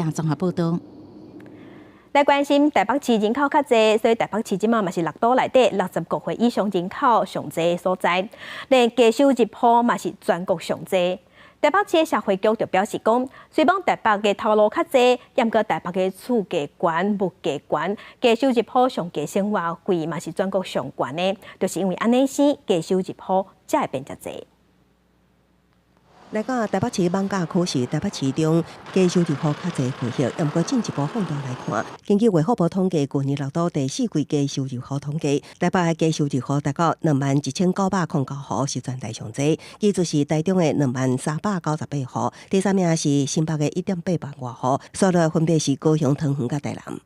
綜合報道。來關心台北市人口較濟，所以台北市這馬嘛是六都內底65歲以上人口上濟的所在，連低收入戶嘛是全國上濟。台北市的社會局就表示講，雖罔台北的頭路較濟，毋過台北的厝價懸、物價懸，低收入戶上低生活費嘛是全國上懸的，就是因為按呢生，低收入戶才會變遮濟。來講，台北市艋舺區是台北市中低收入戶較濟區域，毋過進一步放大來看，根據衛福部統計，舊年六都第四季低收入戶統計，台北的低收入戶達到21,909戶，是全台上濟。其次是台中的20,398戶，第三名是新北的1.8萬外戶，煞落分別是高雄、桃園佮台南。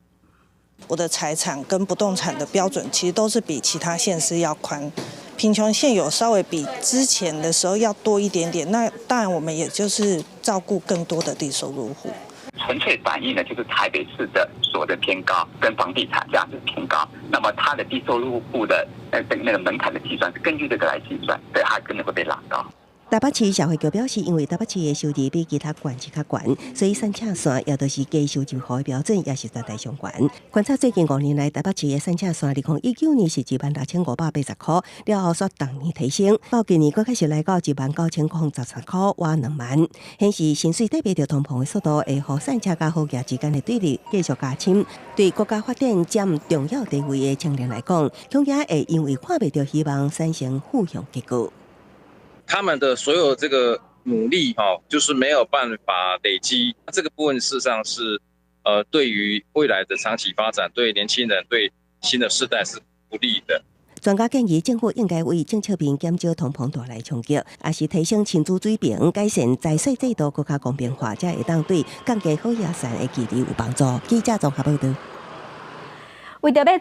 我的財產跟不動產的標準，其實都是比其他縣市要寬。貧窮線有稍微比之前的時候要多一點點，那當然我們也就是照顧更多的低收入戶。純粹反映的就是台北市的所得偏高，跟房地產價值偏高，那麼它的低收入戶的那個門檻的計算是根據這個來計算，對，它可能會被拉高。台北市社會局表示，因為台北市的收入比其他縣市較懸，所以三尺線也就是低收入戶的標準，也是全台上懸。觀察最近5年來，台北市的三尺線，2019年是16,580箍，了後煞逐年提升，到今年閣開始來到19,013箍，倚2萬，顯示薪水綴袂著通膨的速度，會予散赤佮好額之間的對立繼續加深。對國家發展佔重要地位的青年來講，恐驚會因為看袂著希望，產生負向結果。他們的所有這個努力，哈，就是沒有辦法累積。這個部分事實上是，對於未來的長期發展，對年輕人、對新的世代是不利的。專家建議政府應該為政策面減少通膨帶來衝擊，抑是提升薪資水平、改善財稅制度，閣較公平化，才會當對降低好額線的距離有幫助。記者綜合報道。為著欲